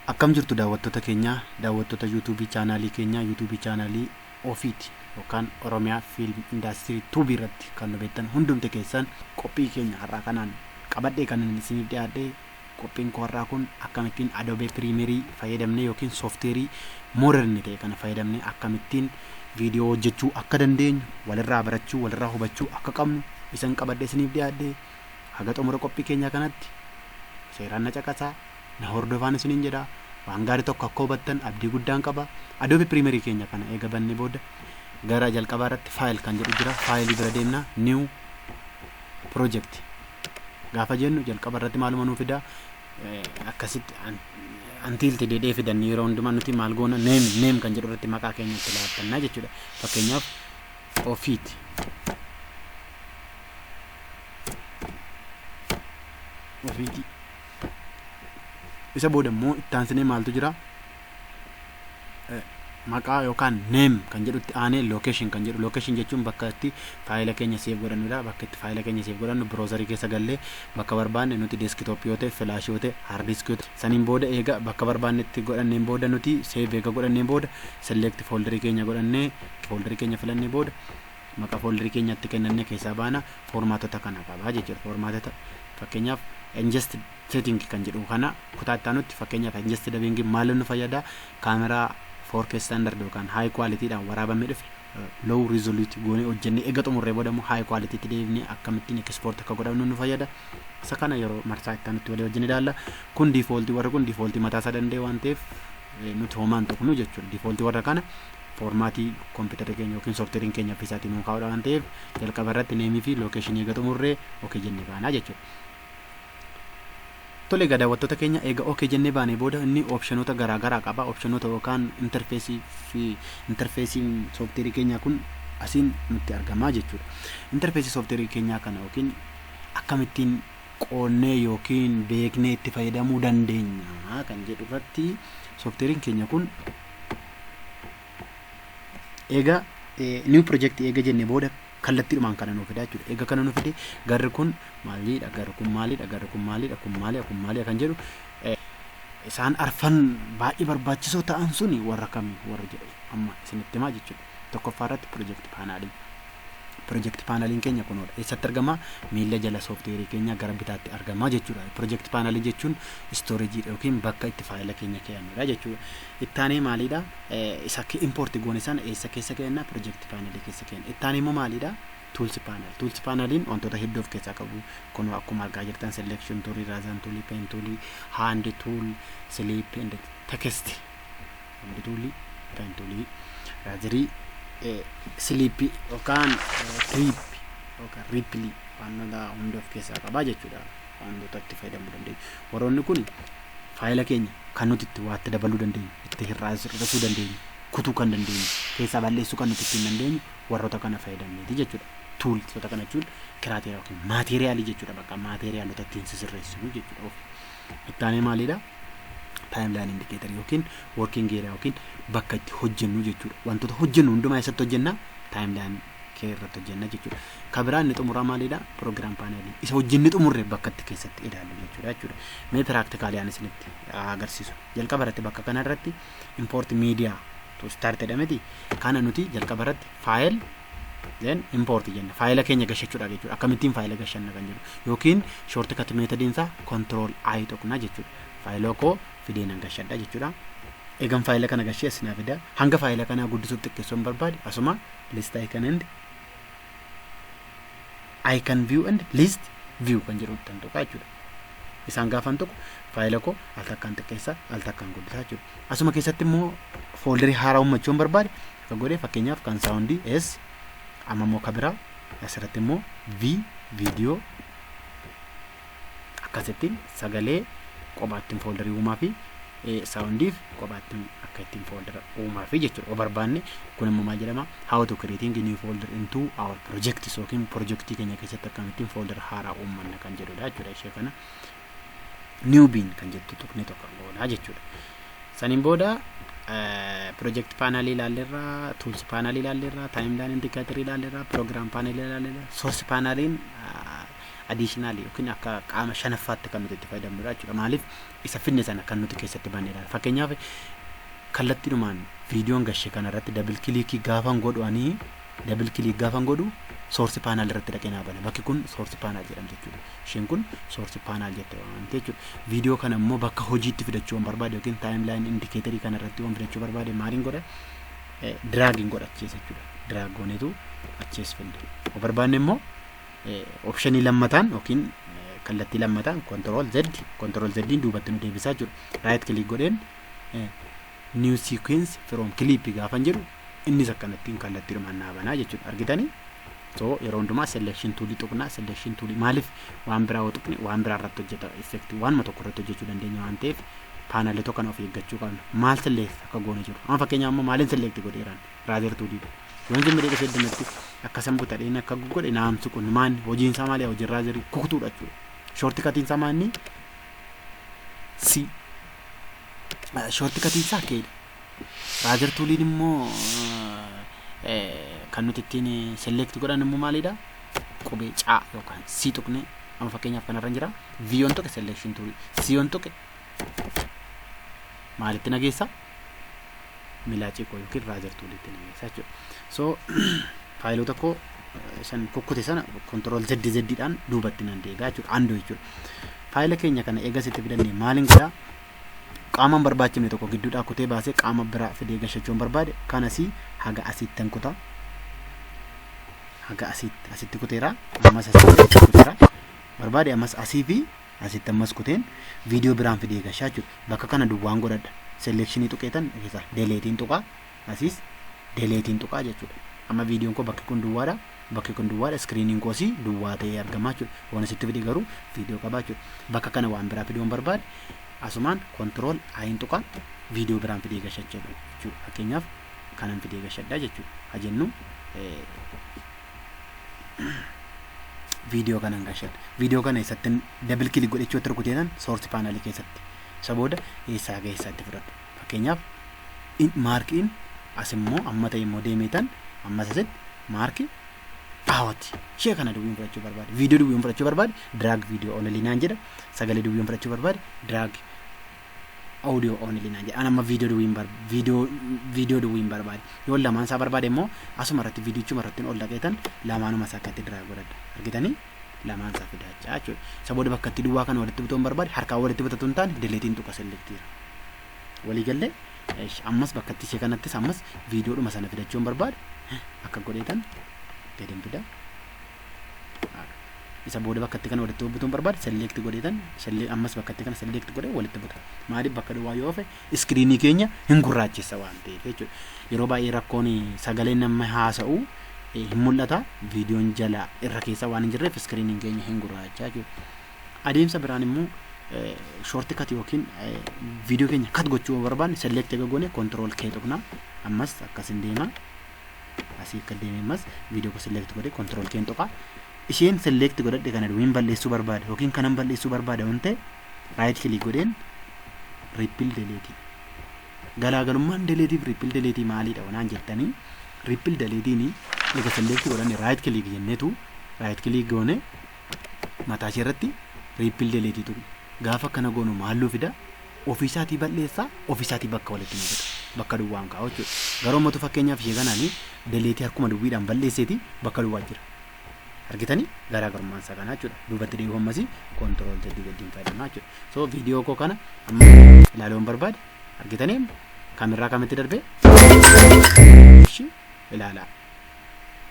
Akkam jirtu daawwattoota keenya, daawwattoota YouTube chaanaalii keenya, YouTube chaanaalii ofiiti yookaan Oromiyaa Film Industry Tube irratti kan nu beektan hundumti keessan, qophii keenya har'aa kanaan qabadhee kan inni isiniif dhiyaadhe, qophiin koo har'aa kun akkamittiin Adobe Premiere fayyadamnee yookiin sooftiweerii modern ta'e kana fayyadamnee akkamittiin viidiyoo hojjechuu akka dandeenyu, walirraa barachuu, walirraa hubachuu akka qabnu isan qabadhee isiniif dhiyaadhe. Haga xumura qophii keenyaa kanatti seeraan na caqasaa, na hordofaan isiniin jedha. Waan gaarii tokko akka hubattan abdii guddaan qaba. Adobe Premiere keenya kana eega bannee booda gara jalqabaa irratti file kan jedhu jira. Faayilii bira deemna. New project gaafa jennu jalqaba irratti maaluma nuu fida? Akkasitti antiilti dedhee fidan. Yeroo hundumaa nuti maal goona? Name kan jedhu irratti maqaa keenya itti laattannaa jechuudha. Fakkeenyaaf ofiiti. Ofiiti. Isa booda immoo itti aansinee maaltu jira? Maqaa yookaan name kan jedhutti aanee location kan jedhu. Location jechuun bakka itti faayila keenya save godhannudha. Bakka itti faayila keenya save godhannu browserii keessa gallee bakka barbaanne nuti, desktop yoo ta'e, flash yoo ta'e, hard disk yoo ta'e. Saniin booda eega bakka barbaanne itti godhanneen booda, nuti save eega godhanneen booda, select folderii keenya godhannee, folderii keenya filannee booda maqaa folderii keenyatti kennannee keessaa baana. Foormaatota kana qabaa jechuudha. Foormaatota fakkeenyaaf ingest setting kan jedhu kana kutaa itti aanutti, fakkeenyaaf ingest dubbing maal nu fayyada? Kaameraa 4K standard yookaan high quality dhaan waraabamee dhufe low resolution goonee hojjennee eega xumurree booda immoo high quality tti deebinee akkamittiin export akka godhannu nu fayyada. Isa kana yeroo marsaa itti aanutti walii wajjin ilaalla. Kun default, warri kun default mataa isaa danda'e waan ta'eef nuti homaan tuqnu jechuudha. Default warra kana foormaatii kompiitarri keenya yookiin sooftiweeriin keenya ofiisaatiin nuu kaa'udha waan ta'eef, jalqaba irratti nameii fi locationii eega xumurree okay jennee baanaa jechuudha. Tole egaa daawwattoota keenya, eega okay jennee baanee booda inni optionoota garaa garaa qaba. Optionoota yookaan interfaceii fi interfaceiin sooftiweerii keenyaa kun asiin nutti argamaa jechuudha. Interfaceii sooftiweerii keenyaa kana yookiin akkamittiin qoonnee yookiin beeknee itti fayyadamuu dandeenya kan jedhu irratti, sooftiweeriin keenya kun eega new project eega jenne booda kallattiidhumaan kana nuu fida jechuudha. Eega kana nuu fide, garri kun maalidha, garri kun maalidha, garri kun maalidha, kun maalidha, kun maalidha kan jedhu, isaan arfan baay'ee barbaachisoo ta'an suni warra kamii warra jedhu amma isinitti himaa jechuudha. Tokkoffaa irratti project panelii. Project paneliin keenya kunoodha. Eessatti argama? Miila jala sooftiweerii keenya gara bitaatti argama jechuudha. Project panelii jechuun storageiidha yookiin bakka itti faayila keenya keeyannudha jechuudha. Ittaanee maalidha? Isa import goone sana eessa keessa keeyyanna? Project panelii keessa keeyyanna. Ittaanee immoo maalidha? Tools panel. Tools paneliin wantoota hedduu of keessaa qabu. Kun akkuma argaa jirtan selection tool, razor tool, pen tool, hand tool, snip and text. Hand tool, pen tool, razorii, snip yookaan rip yookaan ripple, wantoota hunda of keessaa qabaa jechuudha. Wantoota itti fayyadamuu dandeenya. Warroonni kun faayila keenya kan nuti itti waatti dabaluu dandeenyu, itti hir'isuu dandeenyu, kutuu kan dandeenyu, keessaa balleessuu kan nuti ittiin dandeenyu warroota kana fayyadamneeti jechuudha. Toolsota kana jechuun criteria yookiin materialii jechuudha. Bakka materialota ittiin sisirreessinu jechuudha. Ofi. Ittaanee maalidha? Timeline indicator yookiin working area yookiin bakka itti hojjennu jechuudha. Wantoota hojjennu hundumaa eessatti hojjenna? Timeline kee irratti hojjenna jechuudha. Ka biraa inni xumuraa maalidha? Program panelii. Isa hojjennee xumurre bakka itti keessatti ilaallu jechuudha. Mee practically ani isinitti agarsiisu. Jalqaba irratti bakka kana irratti import media to start jedhameti. Kana nuti jalqaba irratti file then import jenna. Faayila keenya gashachuudha jechuudha. Akkamittiin faayila gashanna kan jedhu. Yookiin shortcut methodiin isaa control I tuqna jechuudha. Faayila koo fidee nan gashadha jechuudha. Egan faayila kana gashee as naa fida. Hanga faayila kanaa guddisuuf xiqqeessuu hin barbaade, asuma list icon and icon view and list view kan jedhu tan tuqaa jechuudha. Isaan gaafan tuqu faayila koo al takkaan xiqqeessa, al takkaan guddisaa jechuudha. Asuma keessatti immoo folderii haaraa uummachuu hin barbaade akka godhee, fakkeenyaaf kan soundii S, amma immoo ka biraa asirratti immoo V video, akkasittiin sagalee kophaattiin folderii uumaa fi soundiif kophaattiin akka ittiin foldera uumaa fi jechuudha. O barbaanne kun immoo maal jedhama? How to creating new folder into our projects yookiin projectii keenya keessatti akkamittiin folder haaraa uummanna kan jedhudha jechuudha. Ishee kana new bin kan jettu tuqne tokko goonaa jechuudha. Saniin booda project panel ilaalleerra, tools panel ilaalleerra, timeline indicator ilaalleerra, program panel ilaalleerra, source paneliin Additional yookiin akka qaama shanaffaatti kan nuti itti fayyadamnudha jechuudha. Maaliif? Isa finne sana kan nuti keessatti bannedha. Fakkeenyaaf, kallattiidhumaan viidiyoon gashee kanarratti double click gaafan godhu, ani double click gaafan godhu, source panel irratti dhaqee naa bana. Bakki kun source panel jedhamti jechuudha. Isheen kun source panel jette waamte jechuudha. Viidiyoo kana immoo bakka hojiitti fidachuu waan barbaade yookiin timeline indicator kana irratti waan fidachuu barbaade, maaliin godha? Dragiin godha achees jechuudha. Drag gooneetu achees finna. Yoo barbaanne immoo option lammataan yookiin kallattii lammataan control Z, control Z'n duubatti nu deebisaa jechuudha. Right click godheen new sequence from clip gaafan jedhu, innis akkanattiin kallattiidhumaan naa banaa jechuudha. Argitanii? So yeroo hundumaa selection tool tuqnaa. Selection tool maaliif? Waan biraa yoo tuqne waan biraa irratti hojjeta. Effect waanuma tokko irratti hojjechuu dandeenya waan ta'eef, panel tokko kana of eeggachuu qabna. Maal select akka goone jiru. Amma fakkeenyaaf ammoo maaliin select godheeraan? Razor tooliidha. Yoon zimmi dhufee iddootti akka butadheen akka godhe naamsu kun maanni hojiin isaa maali? Hojiin razor kukutuudha jechuudha. Shortcutiin isaa maanni? C. Shortcutiin isaa Kdha. Razor tooliin immoo kan nuti ittiin select godhan immoo maalidha? Qubee C yookaan C tuqne. Amma fakkeenyaaf kanarra jira. V yoon tuqe selection tool, C yoon tuqe maalitti nageessa? Milaacii koo yookiin razor toolitti nageessa jechuudha. So faayilota koo san kukkute sana control Z Zdhaan duubatti nan deebi'a jechuudha. Undo jechuudha. Faayila keenya kana eega sitti fidannee maaliin godhaa? Qaama hin barbaachifne tokko gidduudhaa kutee baasee qaama biraa fidee gashachuu hin barbaade, kanasii haga asitti kutaa. Haga asitti asitti kuteera, ammas asitti kuteera. Barbaade ammas asii fi asitti ammas kuteen viidiyoo biraan fidee gashaa jechuudha. Bakka kana duwwaan godhadha. Selection tuqeetan keessa deleteiin tuqaa, asiis deleteiin tuqaa jechuudha. Amma viidiyoon koo bakki kun duwwaadha. Bakki kun duwwaadha. Screeniin koosii duwwaa ta'ee argamaa jechuudha. Waan asitti fide garuu viidiyoo qabaa jechuudha. Bakka kana waan biraa fiduu hin barbaade, asumaan control I'n tuqaa, viidiyoo biraan fidee gashachaa jechuudha. Fakkeenyaaf kanan fidee gashadhaa jechuudha. Haa jennu, viidiyoo kanan gashadha. Viidiyoo kana eessatti double click godhachuu rukuteetan source panel keessatti. Isa booda eessaa haga eessaatti fudhadhu? Fakkeenyaaf mark in, as immoo amma ta'e immoo deemeetan ammas asitti mark out. Ishee kana duwwiin fudhachuu barbaade. Viidiyoo duwwiin fudhachuu barbaade, drag video only naan jedha. Sagalee duwwiin fudhachuu barbaade, drag audio only naan jedha. An amma viidiyoo duwwiin viidiyoo duwwiin barbaade. Yoo lamaan isaa barbaade immoo asuma irratti viidiyochuma irratti ol dhaqeetan lamaanuma isaa akkatti drag godhadha. Argitanii? Lamaan isaa fidaachaa jechuudha. Isa booda bakka itti duwwaa kana walitti butuun barbaade, harkaan walitti butatu hin taane, deleteiin tuqa selectiira. Waliigallee? Ammas bakka itti ishee kanattis ammas viidiyoodhuma sana fidachuun barbaade, akka godheetan gadin fida. Isa booda bakka itti kana walitti butuun barbaade, select godheetan ammas bakka itti kana select godhee walitti buta. Maaliif? Bakka duwwaa yoo hafe screen keenya hin gurraachessa waan ta'eef jechuudha. Yeroo baay'ee rakkoon sagaleen nama haasa'u hin mul'ata, viidiyoon jala irra keessa waan hin jirreef screeniin keenya hin gurraachaa jechuudha. Adeemsa biraan immoo shortcut yookiin viidiyoo keenya cut gochuu yoo barbaanne, select eega goone control K tuqna. Ammas akkasin deema, asii akka deeme ammas viidiyoo ko select godhe control K tuqa. Isheen select godhadhe kana duwwiin balleessuu barbaada yookiin kanan balleessuu barbaada waan ta'e, right click godheen ripple delete. Garaagarummaan deleteiif ripple delete maaliidha wanaan jettanii, ripple deleteiin eega select godhanne right click jenneetu, right click goone mataa ishee irratti ripple delete tuqna. Gaafa akkana goonu maalluu fida? Ofiisaatii balleessaa, ofiisaatii bakka walitti nu fida, bakka duwwaan kaa'u jechuudha. Garuu ammatu fakkeenyaaf ishee kanaanii delete harkuma duwwiidhaan balleesseeti bakka duwwaa jira. Argitanii? Garaagarummaan isaa kana jechuudha. Duubatti deebi'u ammasii control Z gadiin fayyadamaa jechuudha. So viidiyoo koo kana amma ilaaluu barbaade, argitanii, kamirraa kamitti darbee ishii ilaalaa.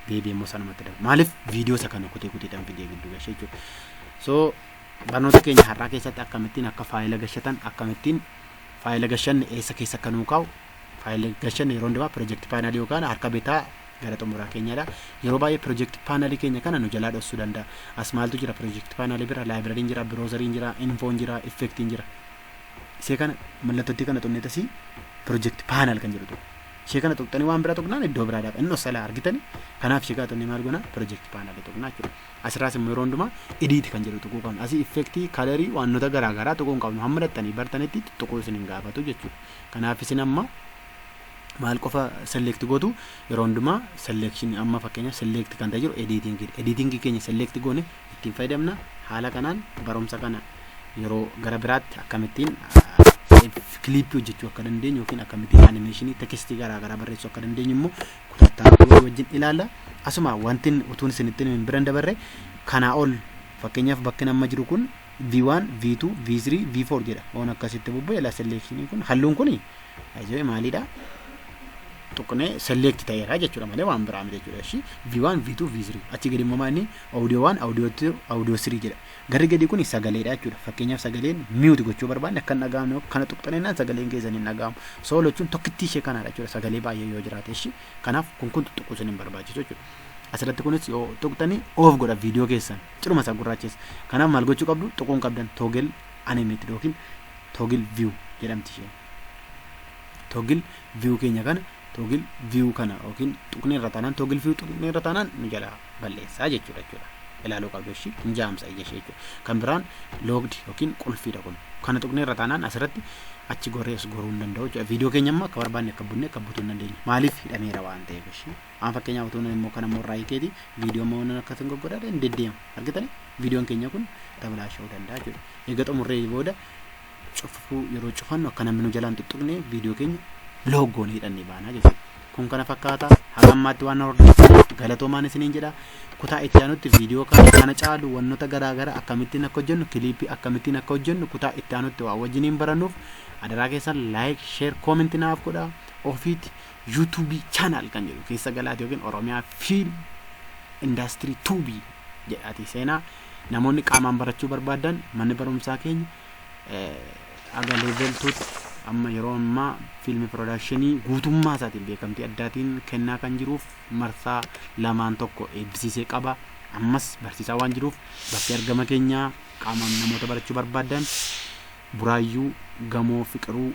Deebi'ee immoo sanumatti darba. Maaliif? Viidiyoo isa kana kutee kuteedhaan fidee gidduu gashee jechuudha. So barnoota keenya har'aa keessatti akkamittiin akka faayila gashatan, akkamittiin faayila gashanne eessa keessa akka nuu kaa'u, faayila gashanne yeroo hundumaa project panel yookaan harka bitaa gara xumuraa keenyadha. Yeroo baay'ee project panel keenya kana nu jalaa dhoksuu danda'a. As maaltu jira? Project panel bira libraryn jira, browseriin jira, infoon jira, effectiin jira. Ishee kana mallattootti kana xunneetasii project panel kan jedhutu. Ishee kana tuqxanii waan bira tuqnaan iddoo biraa dhaqa. Inni ossalaa argitanii? Kanaaf ishee kana xunnee maal goona? Project panel tuqnaa jechuudha. Asirraas immoo yeroo hundumaa edit kan jedhu tuquu qabna. Asii effect, color, waantota garaa garaa tuquu hin qabnu. Hamma dhattanii bartanitti tuquu isin hin gaafatu jechuudha. Kanaaf isin amma Maal qofa select gootu? Yeroo hundumaa selection, amma fakkeenya select kan ta'e jiru editing. Editing keenya select goone ittiin fayyadamna. Haala kanaan barumsa kana yeroo gara biraatti akkamittiin clip hojjechuu akka dandeenyu yookiin akkamittiin animation, text garaa garaa barreessuu akka dandeenyu immoo kutattaan wajjin ilaalla. Asuma wanti utuun isinitti hin biran dabarre, kanaa ol fakkeenyaaf bakki amma jiru kun V1, V2, V3, V4 jedha. Waan akkasitti bubbu'e la selection kun halluun kun maalidha? Tuqnee select ta'eera jechuudha malee waan biraa miti jechuudha. Ishii V1, V2, V3. Achi gadi immoo inni audio 1, audio 2, audio 3 jedha. Garri gadi kun sagaleedha jechuudha. Fakkeenyaaf sagaleen mute gochuu barbaanne, akka hin dhaga'amne kana tuqxaneenaan sagaleen keessan hin dhaga'amu. Solo jechuun tokkittii ishee kanaadha jechuudha. Sagalee baay'ee yoo jiraate ishii. Kanaaf kun tuttuquu isin hin barbaachisu jechuudha. Asirratti kunis yoo tuqxanii off godha viidiyoo keessan, ciruma isaa gurraacheessa. Kanaaf maal gochuu qabdu? Tuquun qabdan toggle animated yookiin toggle view jedhamti isheen. Toggle view keenya kana, toggle view kana yookiin tuqnee irra taanaan, toggle view tuqnee irra taanaan nu jala balleessaa jechuudha. Ilaaluu qabdu ishii, hin jaamsa ija ishee jechuudha. Kan biraan locked yookiin qulfiidha kun. Kana tuqnee irra taanaan asirratti achi gorees goruu hin danda'u jechuudha. Viidiyoo keenya immoo akka barbaanne akka bunne akka butuu hin dandeenyu. Maaliif? Hidhameera waan ta'eef ishii. Aan fakkeenyaaf utuu immoo kana immoo irraa hiikeeti viidiyoo immoo akkasiin goggodaa hin deddeema. Argitanii, viidiyoon keenya kun tabalaasha'uu danda'a jechuudha. Eega xumurree booda cufuu, yeroo cufannu akka namni nu jalaan tuttuqne viidiyoo keenya lock goonee hidhannee baanaa jechuudha. Kun kana fakkaata. Haga ammaatti waan hordoftaniif galatoomaan isiniin jedha. Kutaa itti aanutti viidiyoo kana caalu wantoota garaa garaa akkamittiin akka hojjennu, clip akkamittiin akka hojjennu kutaa itti aanutti waa wajjiniin barannuuf adaraa keessan like, share, comment naaf godha. Ofiitti YouTube channel kan jedhu keessa galaati yookiin Oromiyaa Film Industry Tube jedhaati seenaa. Namoonni qaamaan barachuu barbaadan, manni barumsaa keenya aga level 2tti amma yeroo ammaa film production guutummaa isaatiin beekamtii addaatiin kennaa kan jiruuf marsaa lamaan tokko eebbisiisee qaba. Ammas barsiisaa waan jiruuf bakki argama keenyaa, qaamaan namoota barachuu barbaadan, Buraayyuu, gamoo Fiqiruu,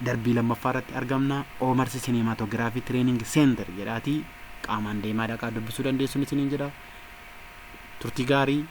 darbii lammaffaa irratti argamna. Oomarsi Cinematography Training Center jedhaatii qaamaan deemaa dhaqaa dubbisuu dandeessuun isiniin jedha. Turtii gaarii.